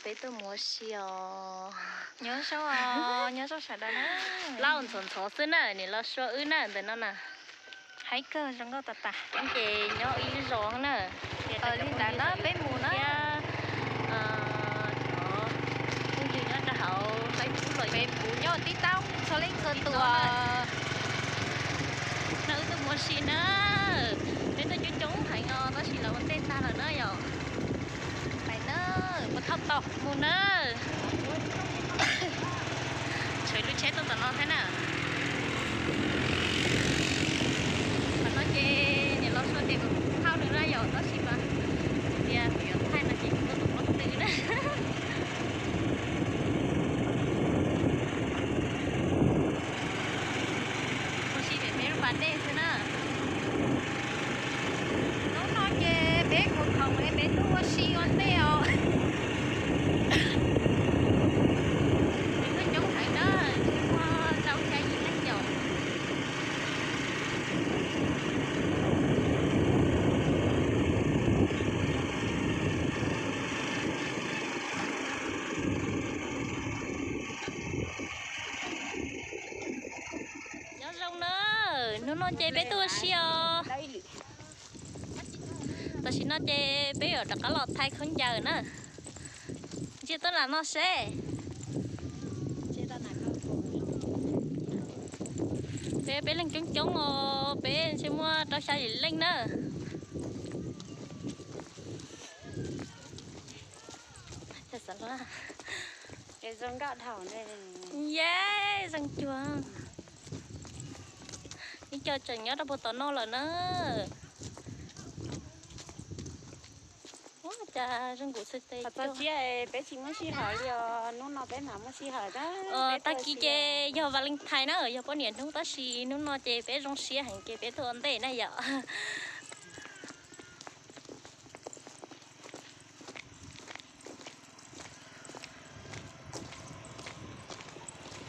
Peb tuaj mus ua si os. Nyob zoo, nyob zoo sawv daws na. Lauj, ntxhov ntxhov xwb na, niam Los Suav wb na ntawm no na. Haib kawg zoo nkauj tas tas. Ces nyob ib lub zos na. Li ntawd na peb mus na. Cov phooj ywg nyob rau hauv Facebook los, Facebook nyob tib tau txhua leej txhua tus. No wb tuaj mus ua si na. Peb tuaj coob coob heev os, tab sis lawv ua ntej tag lawm na yom. Pais na, mus thauj tau mus na. Tshwm lub tsheb tuaj tom no thiab na. Tam no ces niam Los Suav tias kuv thauj nws na yom, tab sis mas tias kuv yuav thaij no ces kuv tuaj tom no twg na. Ua si pem peb lub pas dej xwb na. Hnub no ces peb mus khoom es peb tuaj ua si ua ntej os. Peb tuaj coob heev na, ntshe muaj rau xya yim leej yom. Nyob zoo na, hnub no ces peb tuaj ua si os. Tam sim no ces peb yuav rov qab los thaij khaub ncaws na. Ntsia tuaj nram no seb. Peb, peb leej coob coob os, peb ntshe muaj rau xya yim leej na. Zoo nkauj dhau ne. Ye, zoo cuag. Ib co tseem nyob rau puag tom no lawm na. Ua cas zoo nkaus txhais tes. Txog siab peb tsis muaj sij hawm li os, hnub no peb mam muaj sij hawm. Tag kis ces yog Valentine na, yog poj niam hnub, tab sis hnub no ces peb zoo siab heev ces peb tuaj ua ntej na yom.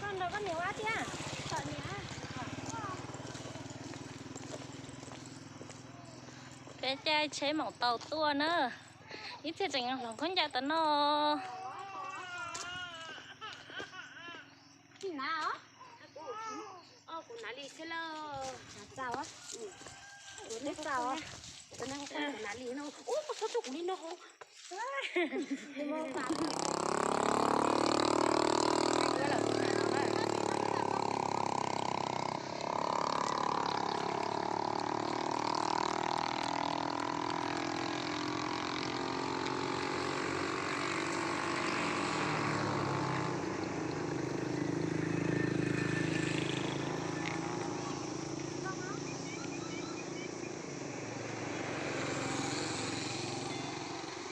Koj nrog koj niam ua tiag. Peb caij tsheb maum taus tuaj na. Ib txhia tseem hloov khaub ncaws tom no. Kuv hnav li xwb lauj. Hnav txaus. Kuv hnav txaus. Kuv hnav li no. Ub, koj txhob tuaj kuv li no.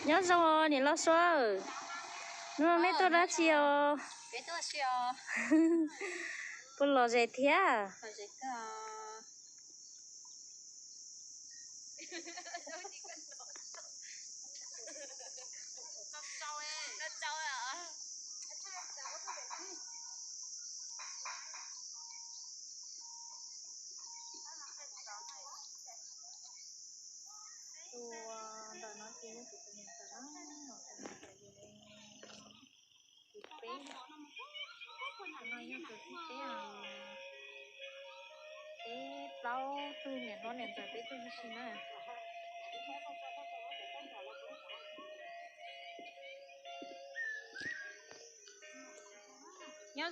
Nyob zoo niam Los Suav, hnub no nej tuaj dab tsi os? Puas lom zem thiab? Tus ntawm no ces yog kuv tus niam ntxawm na, kuv tus niam ntxawm ces tus peb, no yog tus thib peb, peb plaub tug niam hlob niam ntxawm peb tuaj ua si na. Nyob